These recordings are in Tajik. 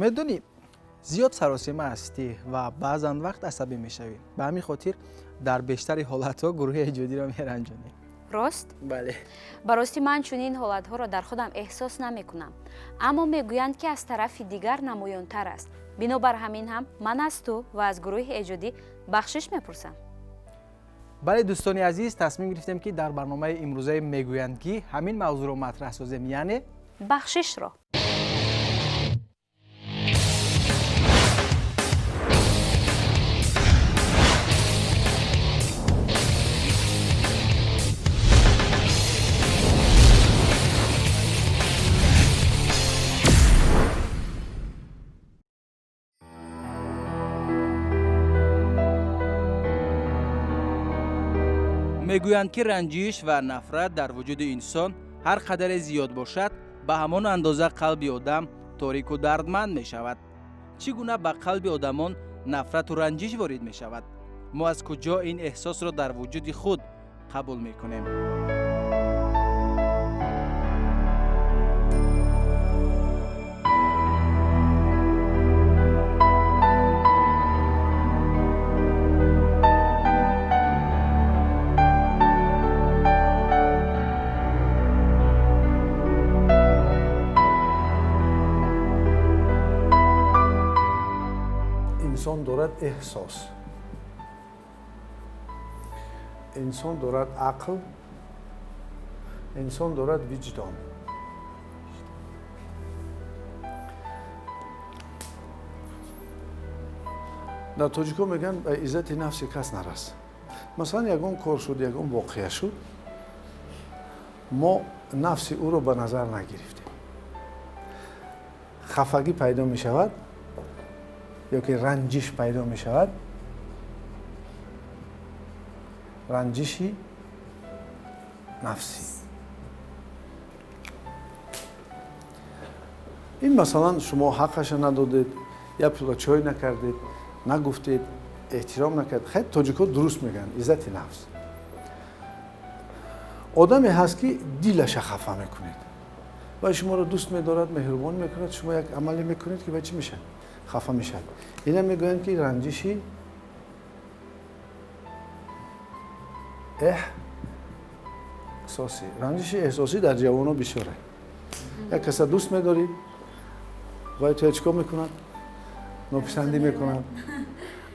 Медонӣ, зиёд саросема ҳастӣ ва баъзан вақт асабӣ мешавӣ. Ба ҳамин хотир дар бештари ҳолатҳо гурӯҳи эҷодиро меранҷонӣ. Рост? Бале. Ба ростӣ, ман чунин ҳолатҳоро дар худам эҳсос намекунам, аммо мегӯянд, ки аз тарафи дигар намоёнтар аст. Бинобар ҳамин ҳам ман аз ту ва аз гурӯҳи эҷодӣ бахшиш мепурсам. Бале, дӯстони азиз, тасмим гирифтем, ки дар барномаи имрӯзаи «Мегӯянд ки» ҳамин мавзӯъро матраҳ созем, яъне бахшишро. Мегӯянд, ки ранҷиш ва нафрат дар вуҷуди инсон ҳар қадаре зиёд бошад, ба ҳамон андоза қалби одам торику дардманд мешавад. Чӣ гуна ба қалби одамон нафрату ранҷиш ворид мешавад? Мо аз куҷо ин эҳсосро дар вуҷуди худ қабул мекунем? Инсон дорад эҳсос, инсон дорад ақл, инсон дорад виҷдон. Дар тоҷико мегӯянд, ба иззати нафси кас нарас. Масалан, ягон кор шуд, ягон воқеа шуд, мо нафси ӯро ба назар нагирифтем, хафагӣ пайдо мешавад ё ки ранҷиш пайдо мешавад, ранҷиши нафсӣ. Ин, масалан, шумо ҳаққаша надодед, як пиёла чой накардед, нагуфтед, эҳтиром накардед. Хеле тоҷикҳо дуруст мегӯянд, иззати нафс. Одаме ҳаст, ки дилаша хафа мекунед ва шуморо дӯст медорад, меҳрубон мекунад, шумо як амале мекунед, ки вай чӣ мешавад? Хафа мешавад. Ина мегӯянд, ки ранҷиши эҳсосӣ. Ранҷиши эҳсосӣ дар ҷавоно бисёре. Як каса дӯст медорӣ, вай туя чӣ кор мекунад? Нописандӣ мекунад.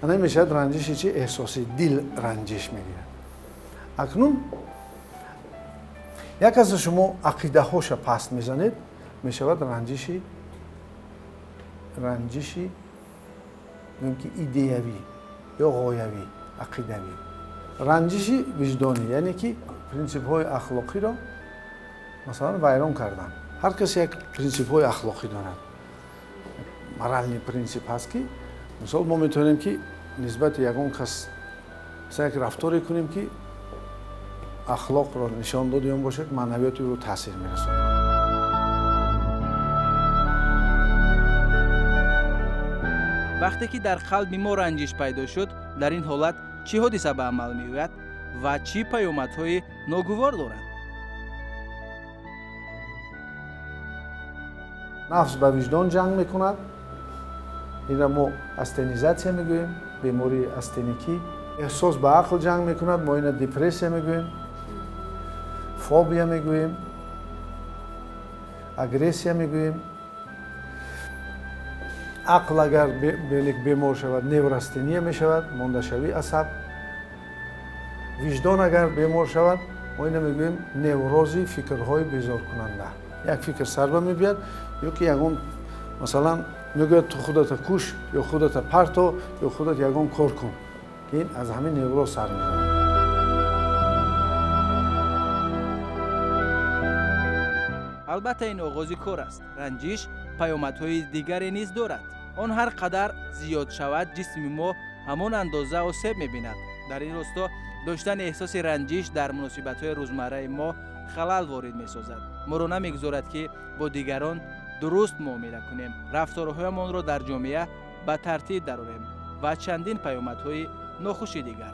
Ана мешавад ранҷиши чи? Эҳсосӣ. Дил ранҷиш мегирад. Акнун як каса шумо ақидаҳоша паст мезанед, мешавад ранҷиши ки идеявӣ ё ғоявӣ, ақидавӣ. Ранҷиши виҷдонӣ, яъне ки принсипҳои ахлоқиро, масалан, вайрон кардан. Ҳар кас як принсипҳои ахлоқӣ дорад, моральный принцип ҳаст, ки мисол мо метавонем, ки нисбати ягон кас як рафторе кунем, ки ахлоқро нишон доди он бошад, маънавиёти ӯро таъсир мерасонад. Вақте ки дар қалби мо ранҷиш пайдо шуд, дар ин ҳолат чӣ ҳодиса ба амал меояд ва чӣ паёмадҳои ногувор дорад? Нафс ба виҷдон ҷанг мекунад. Инра мо астенизатсия мегӯем, бемории астеникӣ. Эҳсос ба ақл ҷанг мекунад, мо ина депрессия мегӯем, фобия мегӯем, агрессия мегӯем. Ақл агар бемор шавад, неврастения мешавад, мондашавии асаб. Виҷдон агар бемор шавад, мо ина мегӯем неврози фикрҳои безоркунанда. Як фикр сарба мебиёд ё ки ягон, масалан, мегӯяд, ту худата куш ё худата парто ё худат ягон кор кун, ки ин аз ҳамин невроз сар мезанад. Албатта, ин оғози кор аст. Ранҷиш паёмадҳои дигаре низ дорад. Он ҳар қадар зиёд шавад, ҷисми мо ҳамон андоза осеб мебинад. Дар ин росто доштани эҳсоси ранҷиш дар муносибатҳои рӯзмарраи мо халал ворид месозад, моро намегузорад, ки бо дигарон дуруст муомила кунем, рафторҳоямонро дар ҷомеа ба тартиб дарорем ва чандин паёмадҳои нохуши дигар.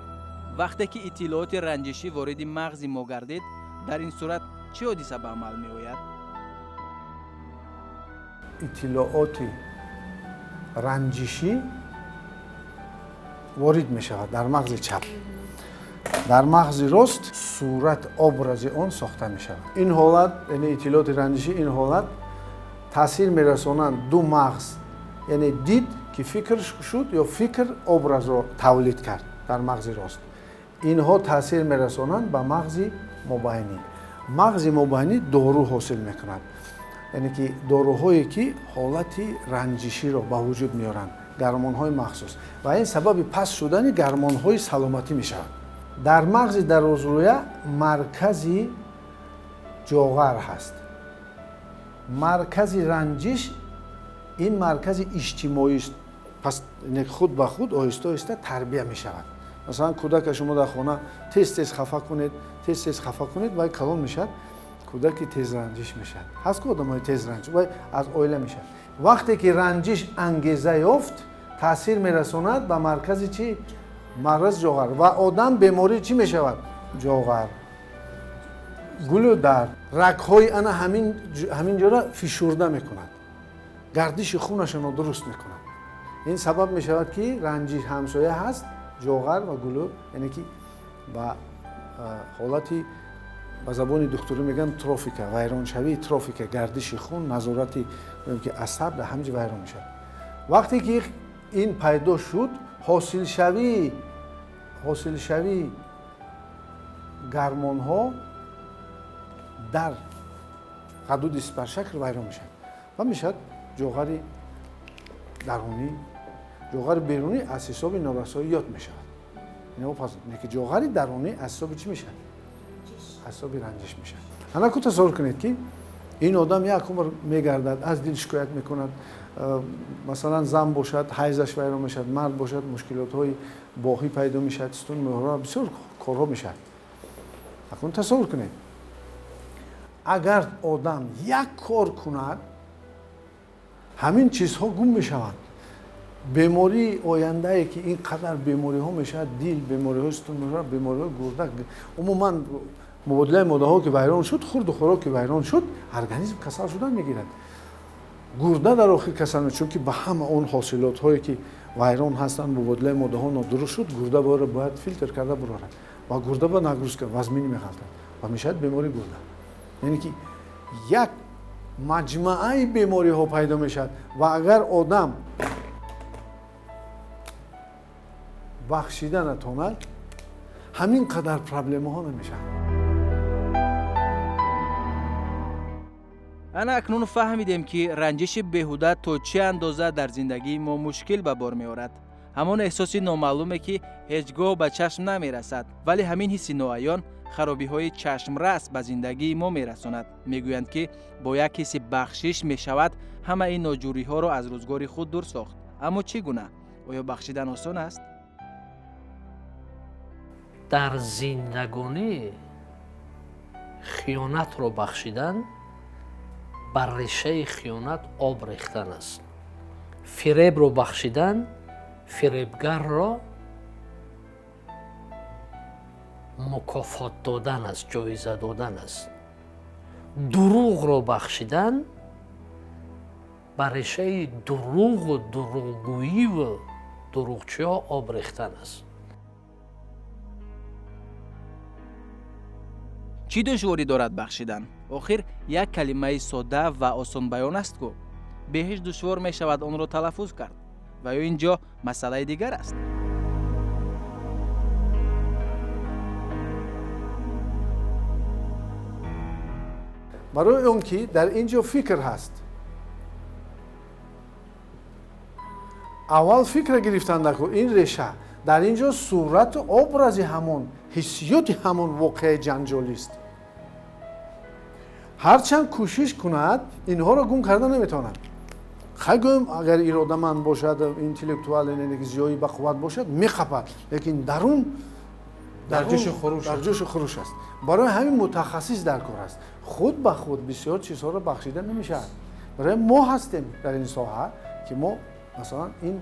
Вақте ки иттилооти ранҷишӣ вориди мағзи мо гардид, дар ин сурат чӣ ҳодиса ба амал меояд? Иттилооти ранҷишӣ ворид мешавад дар мағзи чап. Дар мағзи рост сурат, образи он сохта мешавад. Ин ҳолат, яъне иттилооти ранҷишӣ, ин ҳолат таъсир мерасонанд ду мағз, яъне дид ки фикр шуд ё фикр образро тавлид кард дар мағзи рост. Инҳо таъсир мерасонанд ба мағзи мобайнӣ. Мағзи мобайнӣ дору ҳосил мекунад, яъне ки доруҳое ки ҳолати ранҷиширо ба вуҷуд меоранд, гармонҳои махсус, ва ин сабаби паст шудани гармонҳои саломатӣ мешавад. Дар мағзи дарозрӯя маркази ҷоғар ҳаст. Маркази ранҷиш ин маркази иҷтимоист. Пас худ ба худ оҳиста оҳиста тарбия мешавад. Масалан, кӯдака шумо дар хона тез тез хафа кунед, тез тез хафа кунед, вай калон мешавад, кӯдаки тезранҷиш мешавад. Ҳаст ку одамои тезранҷ, вай аз оила мешавад. Вақте ки ранҷиш ангеза ёфт, таъсир мерасонад ба маркази чӣ? Маркази ҷоғар. Ва одам бемории чӣ мешавад? Ҷоғар, гулу дард, рагҳои ана ҳамин ҷора фишурда мекунад, гардиши хунаша нодуруст мекунад. Ин сабаб мешавад ки ранҷиш ҳамсоя ҳаст, ҷоғар ва гулу, яъне ки ба ҳолати, ба забони духтурӣ мегӯянд трофика, вайроншавии трофика, гардиши хун, назорати ки асаб дар ҳамин ҷо вайрон мешавад. Вақте ки ин пайдо шуд, ҳосилшавии гармонҳо дар ғадуди сипаршакл вайрон мешавад ва мешавад ҷоғари дарунӣ. Ҷоғари берунӣ аз ҳисоби норасоӣ ёд мешавад. Ки ҷоғари дарунӣ аз ҳисоби чӣ мешавад? Аз ҳисоби ранҷиш мешавад. Анаку тасаввур кунед ки ин одам як умр мегардад, аз дил шикоят мекунад. Масалан, зан бошад, ҳайзаш вайрон мешавад, мард бошад, мушкилотҳои боғӣ пайдо мешавад, сутун меҳра, бисёр корҳо мешавад. Акнун тасаввур кунед, агар одам як кор кунад, ҳамин чизҳо гум мешаванд. Бемории ояндае ки ин қадар бемориҳо мешавад, дил, бемориҳои сутунмӯҳра, бемориҳои гурда, умуман мубодилаи моддаҳо ки вайрон шуд, хурду хӯрок ки вайрон шуд, организм касал шудан мегирад. Гурда дар охир касал мешавад, чунки ба ҳама он ҳосилотҳое ки вайрон ҳастанд, мубодилаи моддаҳо нодуруст шуд, гурда бояд филтр карда бурорад ва гурда ба нагрузка вазминӣ меғалтад ва мешавад бемории гурда. Яъне ки як маҷмӯаи бемориҳо пайдо мешавад. Ва агар одам бахшида натонад, ҳамин қадар проблемаҳо намешавад. Ана акнун фаҳмидем ки ранҷиши беҳуда то чӣ андоза дар зиндагии мо мушкил ба бор меорад. Ҳамон эҳсоси номаълуме ки ҳеҷ гоҳ ба чашм намерасад, вале ҳамин ҳисси ноаён харобиҳои чашмрас ба зиндагии мо мерасонад. Мегӯянд ки бо як ҳисси бахшиш мешавад ҳама ин ноҷӯриҳоро аз рӯзгори худ дур сохт. Аммо чӣ гуна? Оё бахшидан осон аст? Дар зиндагонӣ хиёнатро бахшидан бар решаи хиёнат об рехтан аст. Фиребро бахшидан фиребгарро мукофот додан аст, ҷоиза додан аст. Дурӯғро бахшидан бар решаи дурӯғу дурӯғгӯиву дурӯғчиҳо об рехтан аст. Чӣ душворӣ дорад бахшидан? Охир як калимаи содда ва осонбаён аст ку. Бе ҳеҷ душвор мешавад онро талаффуз кард. Ва ё ин ҷо масъалаи дигар аст. Барои он ки дар ин ҷо фикр ҳаст. Аввал фикра гирифтан даку ин реша. Дар ин ҷо сурату образи ҳамон, ҳиссиёти ҳамон воқеаи ҷанҷолист. Ҳарчанд кӯшиш кунад, инҳоро гум карда наметавонад. Хай гӯем, агар иродаманд бошад, интеллектуал, яъне ки зиёӣ ба қувват бошад, меқапад, лекин дарун дар ҷӯшу хуруш дар ҷӯшу хуруш аст. Барои ҳамин мутахассис дар кор аст. Худ ба худ бисёр чизҳоро бахшида намешавад. Барои мо ҳастем дар ин соҳа ки мо масалан ин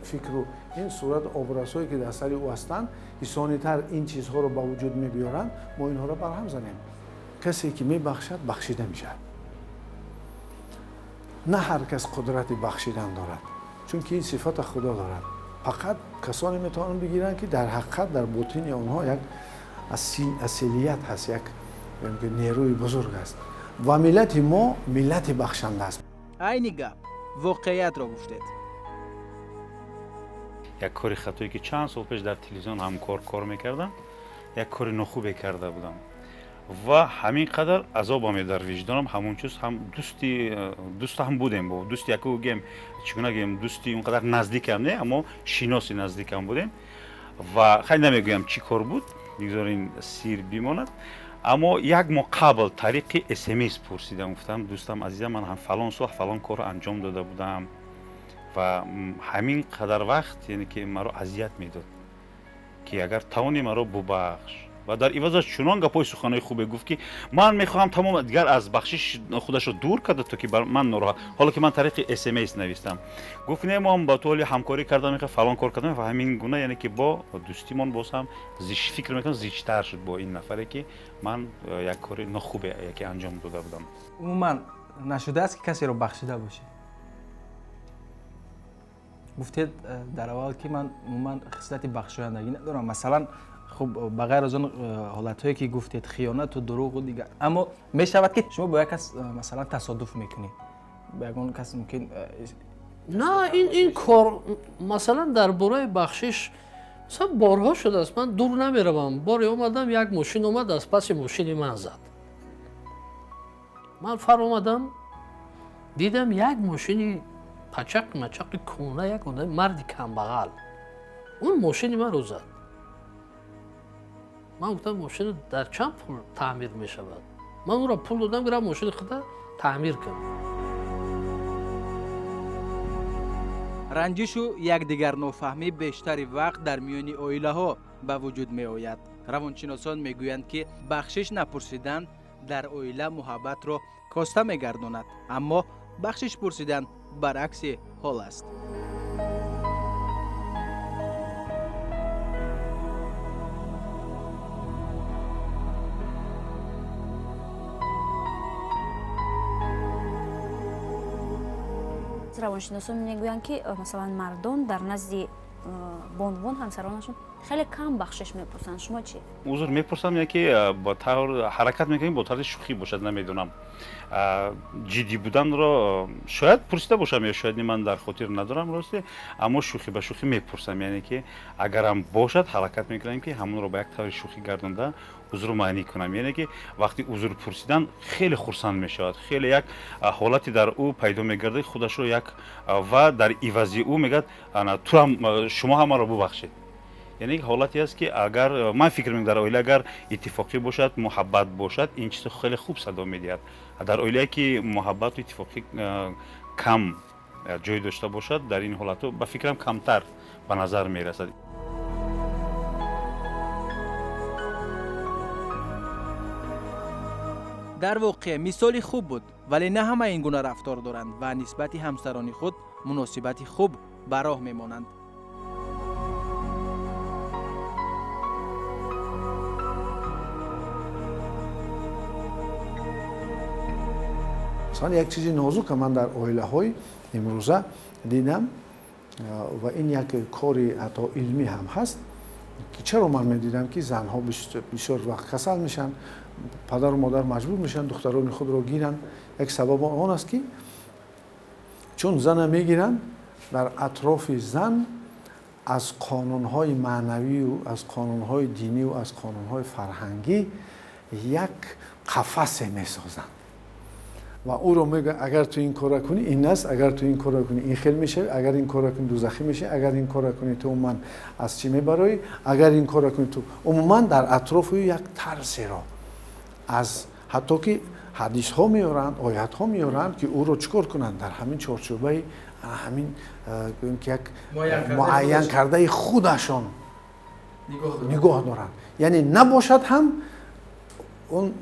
фикру ин сурату образҳое ки дар сари ӯ ҳастанд, ҳисонитар ин чизҳоро ба вуҷуд мебиёранд, мо инҳоро барҳам занем. Касе ки мебахшад, бахшида мешавад. На ҳар кас қудрати бахшидан дорад, Чунки ин сифата Худо дорад. Фақат касоне метавонанд бигиранд, ки дар ҳақиқат дар ботини онҳо як асилият ҳаст, як нерӯи бузург аст. Ва миллати мо миллати бахшанда аст. Айни гап, воқеиятро гуфтед. Як кори хатое, ки чанд сол пеш дар телевизион ҳамкор кор мекардам, як кори нохубе карда будам ва ҳамин қадар азоб омед дар виҷдонам. Ҳамон чиз ҳам дӯсти дӯст ҳам будем, бо дӯсти яку гем, чӣ гуна гем, дӯсти он қадар наздикам не, аммо шиноси наздикам будем. Ва хай, намегӯям, чӣ кор буд, бигзор ин сир бимонад. Аммо як моҳ қабл тариқи СМС пурсидам, гуфтам: «Дӯстам азизам, ман ҳам фалон сол фалон корро анҷом дода будам ва ҳамин қадар вақт, яъне ки маро азият медод, ки агар тавонӣ, маро бубахш». Ва дар ивазаш чунон гапҳои суханҳои хубе гуфт, ки ман мехоҳам тамом дигар аз бахшиш худашро дур карда, то ки ман нороҳат, ҳоло ки ман тариқи СМС навистам. Гуфт: «Не, мо ба ту ҳоли ҳамкорӣ карда мехоҳам, фалон кор кардам». Ва ҳамин гуна, яъне ки бо дӯстимон боз ҳам зич, фикр мекунам, зичтар шуд бо ин нафаре, ки ман як кори нохубе яке анҷом дода будам. Умуман нашудааст, ки касеро бахшида бошед? Гуфтед дар аввал, ки ман умуман хислати бахшояндагӣ надорам. Масалан, хуб, ба ғайр аз он ҳолатҳое, ки гуфтед, хиёнату дурӯғу дигар, аммо мешавад, ки шумо бо як кас, масалан, тасодуф мекунед, ба ягон кас мумкин На, ин кор, масалан, дар бораи бахшиш, масалан, борҳо шудааст. Ман дур намеравам. Боре омадам, як мошин омад, аз паси мошини ман зад. Ман фаромадам, дидам, як мошини пачақ мачақи кӯна, як одами марди камбағал он мошини маро зад. Ман гуфтам: «Мошина дар чанд пул таъмир мешавад?» Ман ӯро пул додам, гирам, мошини худа таъмир кун. Ранҷишу якдигарнофаҳмӣ бештари вақт дар миёни оилаҳо ба вуҷуд меояд. Равоншиносон мегӯянд, ки бахшиш напурсидан дар оила муҳаббатро коста мегардонад, аммо бахшиш пурсидан баръакси ҳол аст. Равоншиносон мегӯянд, ки масалан, мардон дар назди бонувон, ҳамсаронашон, хеле кам бахшиш мепурсанд. Шумо чӣ? Узр мепурсам, яке бо тавр ҳаракат мекунем, бо тарзи шӯхӣ бошад. Намедонам, ҷиддӣ буданро шояд пурсида бошам ё шояд не, ман дар хотир надорам, росте. Аммо шӯхӣ ба шӯхӣ мепурсам, яъне ки агарам бошад, ҳаракат мекунам, ки ҳамонро ба як таври шӯхӣ гардонда узру маънӣ кунам. Яъне ки вақти узр пурсидан хеле хурсанд мешавад, хеле як ҳолате дар ӯ пайдо мегардад, худашро як, ва дар ивази ӯ мегӯяд: «Туам, шумо ҳам маро бубахшед». Яъне ҳолате аст, ки агар, ман фикр мекунам, дар оила агар иттифоқӣ бошад, муҳаббат бошад, ин чиз хеле хуб садо медиҳад. Дар оилае ки муҳаббату иттифоқӣ кам ҷой дошта бошад, дар ин ҳолатҳо, ба фикрам, камтар ба назар мерасад. Дар воқеъ мисоли хуб буд, вале на ҳама ин гуна рафтор доранд ва нисбати ҳамсарони худ муносибати хуб ба роҳ мемонанд. Масалан, як чизи нозука ман дар оилаҳои имрӯза дидам, ва ин як кори ҳатто илмӣ ҳам ҳаст, ки чаро ман медидам, ки занҳо бисёр вақт касал мешаванд, падару модар маҷбур мешаванд духтарони худро гиранд. Як сабаб он аст, ки чун зана мегиранд, дар атрофи зан аз қонунҳои маънавию аз қонунҳои динию аз қонунҳои фарҳангӣ як қафасе месозанд ва ӯро мегӯяд: агар ту ин корро кунӣ, ин аст, агар ту ин корро кунӣ, ин хел мешавӣ, агар ин корро кунӣ, дузахӣ мешавӣ, агар ин корро кунӣ, ту умуман аз чӣ мебароӣ, агар ин корро кунӣ, ту умуман. Дар атрофи ӯ як тарсеро аз ҳатто ки ҳадисҳо меоранд, оятҳо меоранд, ки ӯро чӣ кор кунанд, дар ҳамин чорчӯбаи ҳамин, гӯем ки, як муайян кардаи худашон нигоҳ доранд. Яъне набошад ҳам, он,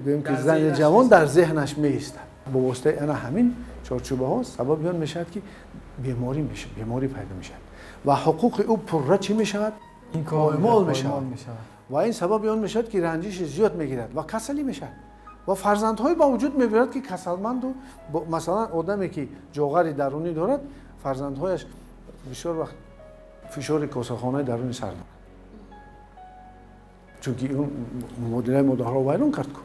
гӯем ки, зани ҷавон дар зеҳнаш меистад. Бо воситаи ана ҳамин чорчӯбаҳо сабаби он мешавад, ки беморӣ мешавад, беморӣ пайдо мешавад ва ҳуқуқи ӯ пурра чӣ мешавад? Поймол мешавад. Ва ин сабаби он мешавад, ки ранҷиши зиёд мегирад ва касалӣ мешавад ва фарзандҳое ба вуҷуд мебиёрад, ки касалманду. Масалан, одаме ки ҷоғари дарунӣ дорад, Фарзандҳояш бисёр вақт фишори косахонаи даруни сар дорад, чунки мубодилаи моддаҳоро вайрон кард ку,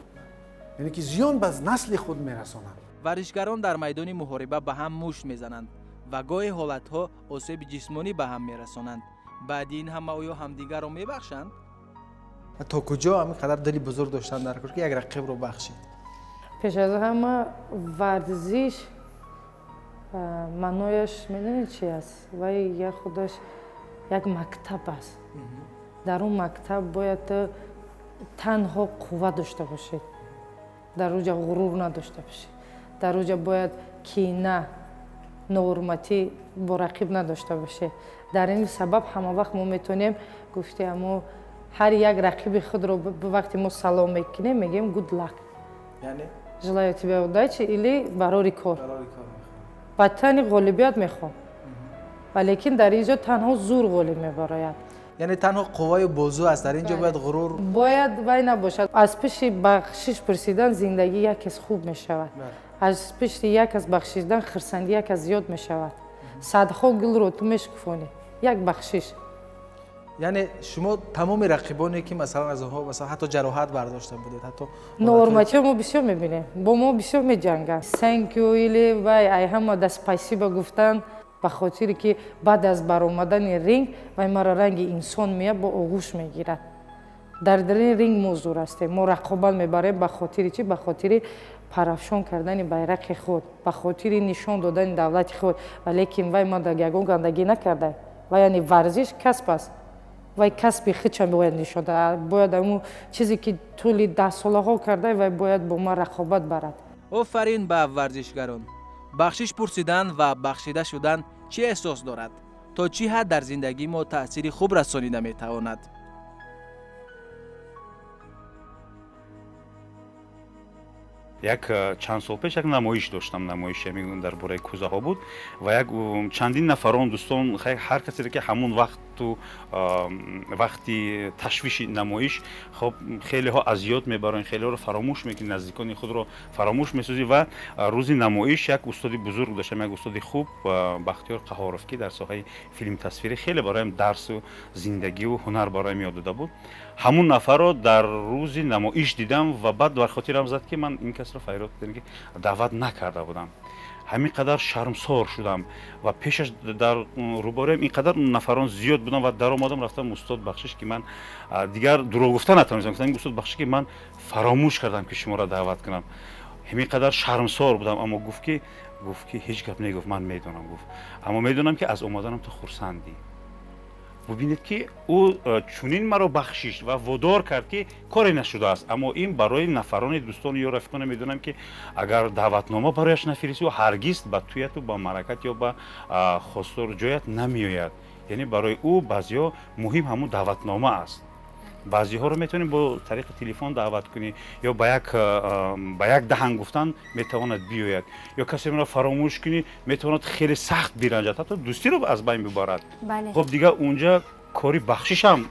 яъне ки зиён ба насли худ мерасонад. Варзишгарон дар майдони муҳориба ба ҳам мушт мезананд ва гоҳе ҳолатҳо осеби ҷисмонӣ ба ҳам мерасонанд. Баъди ин ҳама оё ҳамдигарро мебахшанд? То куҷо ҳамин қадар дили бузург доштан дар кор, ки як рақибро бахшид? Пеш аз ҳама, варзиш маънояш медонед чи аст? Вай як худаш як мактаб аст. Дар он мактаб бояд танҳо қувва дошта бошед, дар оҷа ғурур надошта бошед, дар оҷа бояд кина, ноҳурматӣ бо рақиб надошта бошед. Дар ин сабаб ҳама вақт мо метавонем гуфти амо ҳар як рақиби худро, вақте мо салом мекунем, мегӯем good luck, желаю тебе удачи или барори кор, ба тани ғолибият мехоҳам. Валекин дар ин ҷо танҳо зур ғолиб мебарояд. Яъне танҳо қувваю бозу аст дар ин ҷо, бояд ғурур бояд вай набошад. Аз пишти бахшиш пурсидан зиндагӣ як кас хуб мешавад, аз пишти як кас бахшидан хирсандӣ як кас зиёд мешавад. Садҳо гулро ту мешукуфонӣ, як бахшиш. Яъне шумо тамоми рақибоне, ки масалан аз онҳо масалан ҳатто ҷароҳат бардошта будед, ҳатто Ноҳурматиҳо мо бисёр мебинем, бо мо бисёр меҷанганд. Thank you или вай ай ҳама да спасибо гуфтан, ба хотире ки баъд аз баромадани ринг вай маро ранги инсон меяд, бо оғӯш мегирад. Дар дарини ринг мо зур ҳастем, мо рақобат мебарем. Ба хотири чӣ? Ба хотири парафшон кардани байрақи худ, ба хотири нишон додани давлати худ. Валекин вай ма дар ягон гандагӣ накарда. Вай яъне варзиш касб аст, вай касби худша бояд нишон дад, бояд ҳамун чизе ки тӯли даҳсолаҳо карда, вай бояд бо ман рақобат барад. Офарин ба варзишгарон! Бахшиш пурсидан ва бахшида шудан чӣ эҳсос дорад? То чӣ ҳад дар зиндагии мо таъсири хуб расонида метавонад? Як чанд сол пеш як намоиш доштам, намоиш дар бораи кӯзаҳо буд ва як чандин нафарон дӯстон, ҳар касере ки ҳамун вақту вақти ташвиши намоиш, хоб, хелеҳо азёд мебаронд, хелеҳоро фаромӯш мекунӣ, наздикони худро фаромӯш месозӣ. Ва рӯзи намоиш як устоди бузург доштам, як устоди хуб, Бахтиёр Қаҳоров, ки дар соҳаи филмтасвирӣ хеле бароям дарсу зиндагиву ҳунар бароям ёд дода буд. Ҳамун нафарро дар рӯзи намоиш дидам ва баъд бар хотирам зад, ки ман ин касро файрод ки даъват накарда будам. Ҳамин қадар шармсор шудам ва пешаш дар рӯбароям ин қадар нафарон зиёд будам ва даромадам, рафтам: «Устод, бахшиш, ки ман дигар дурӯғ гуфта натавонистам». Гуфтам: «Устод, бахшиш, ки ман фаромӯш кардам, ки шуморо даъват кунам». Ҳамин қадар шармсор будам, аммо гуфт ки ҳеҷ гап негуфт, ман медонам, гуфт, аммо медонам, ки аз омаданам ту хурсандӣ. Бубинед, ки ӯ чунин маро бахшиш ва водор кард, ки коре нашудааст. Аммо ин барои нафарони дӯстону ё рафиқоне медонам, ки агар даъватнома барояш нафиристӣ, ӯ ҳаргиз ба тӯяту ба маъракат ё ба хостор ҷоят намеояд. Яъне барои ӯ баъзеҳо муҳим ҳамун даъватнома аст. Баъзеҳоро метавонем бо тариқи телефон даъват кунӣ ё ба як даҳан гуфтан метавонад биёяд, ё касеро фаромӯш кунӣ, метавонад хеле сахт биранҷад, ҳатто дӯстиро аз байн бибарад. Хоб, дигар унҷа кори бахшишам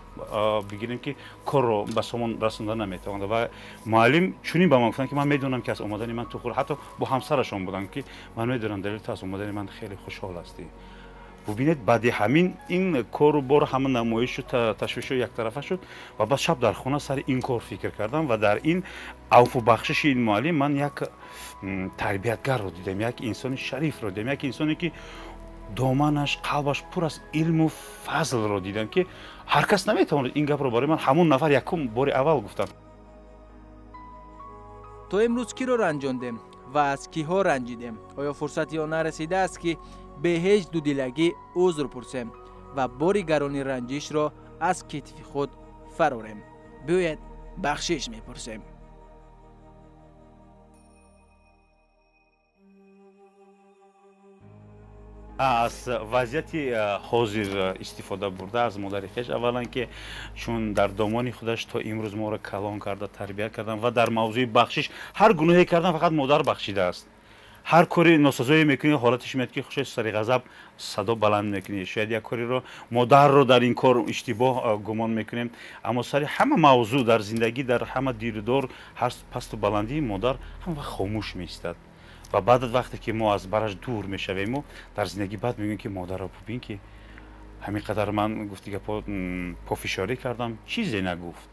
бигирем, ки корро ба сомон расонда наметавонад. Ва муаллим чунин ба ман гуфтанд, ки ман медонам, ки аз омадани ман ту ҳатто бо ҳамсарашон будам, ки ман медонам, Далел, ту аз омадани ман хеле хушҳол ҳастӣ. Бубинед, баъди ҳамин ин кору бор, ҳама намоишу ташвишу яктарафа шуд ва баъд шаб дар хона сари ин кор фикр кардам ва дар ин авфу бахшиши ин муаллим ман як тарбиятгарро дидам, як инсони шарифро дидам, як инсоне, ки доманаш, қалбаш пур аз илму фазлро дидам, ки ҳар кас наметавонад ин гапро барои ман ҳамон нафар якум бори аввал гуфтам. То имрӯз киро ранҷондем ва аз киҳо ранҷидем? Оё фурсати он нарасидааст, ки бе ҳеҷ дуdiлагӣ узр пурсем ва бори гарони ранҷишро аз китфи худ фарорем? Биёед, бахшиш мепурсем. Аз вазъияти ҳозир истифода бурда, аз модари хеш аввалан, ки чун дар домони худаш то имрӯз моро калон карда, тарбия кардам ва дар мавзӯи бахшиш ҳар гуноҳе кардам, фақат модар бахшидааст. Ҳар кори носазое мекунӣ, ҳолаташ меяд, ки шояд сари ғазаб садо баланд мекунӣ, шояд як кореро модарро дар ин кор иштибоҳ гумон мекунем, аммо сари ҳама мавзӯъ дар зиндагӣ, дар ҳама дирудор, ҳар пасту баландии, модар ҳама вақт хомӯш меистад. Ва баъд вақте ки мо аз бараш дур мешавему, дар зиндагӣ баъд мегӯем, ки модарро бубин, ки ҳамин қадар ман, гуфти гапо, пофишорӣ кардам, чизе нагуфт.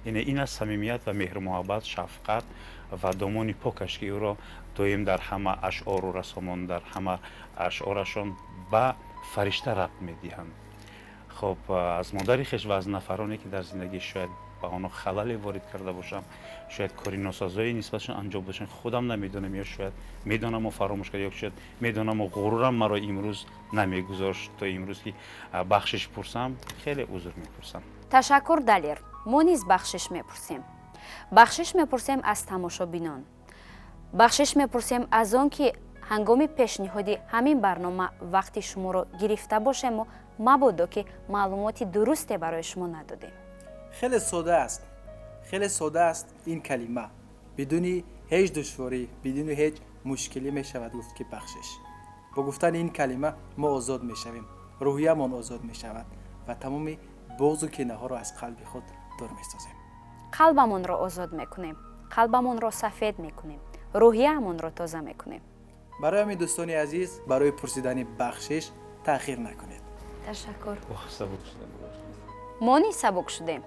Яъне ин аст самимият ва меҳру муҳаббат, шафқат ва домони покаш, ки ӯро доим дар ҳама ашъору рассомон дар ҳама ашъорашон ба фаришта рабт медиҳанд. Хоб, аз модари хеш ва аз нафароне, ки дар зиндагӣ шояд ба онҳо халале ворид карда бошам, шояд кори носазое нисбатшон анҷом дошам, худам намедонам ё шояд медонаму фаромӯш кард, ё шояд медонаму ғурурам маро имрӯз намегузошт то имрӯз, ки бахшиш пурсам, хеле узр мепурсам. Ташаккур, Далер. Мо низ бахшиш мепурсем. Бахшиш мепурсем аз тамошобинон, бахшиш мепурсем аз он ки ҳангоми пешниҳоди ҳамин барнома вақти шуморо гирифта бошему мабодо ки маълумоти дурусте барои шумо надодем. Хеле сода аст, хеле сода аст ин калима. Бидуни ҳеҷ душворӣ, бидуни ҳеҷ мушкилӣ мешавад гуфт, ки бахшиш. Бо гуфтани ин калима мо озод мешавем, рӯҳиямон озод мешавад ва тамоми буғзу кинаҳоро аз қалби худ дур месозем. Қалбамонро озод мекунем, қалбамонро сафед мекунем, рӯҳияамонро тоза мекунем. Барои ҳамин, дӯстони азиз, барои пурсидани бахшиш таъхир накунед. Ташаккур. Сабук шудам. Мо низ сабук шудем.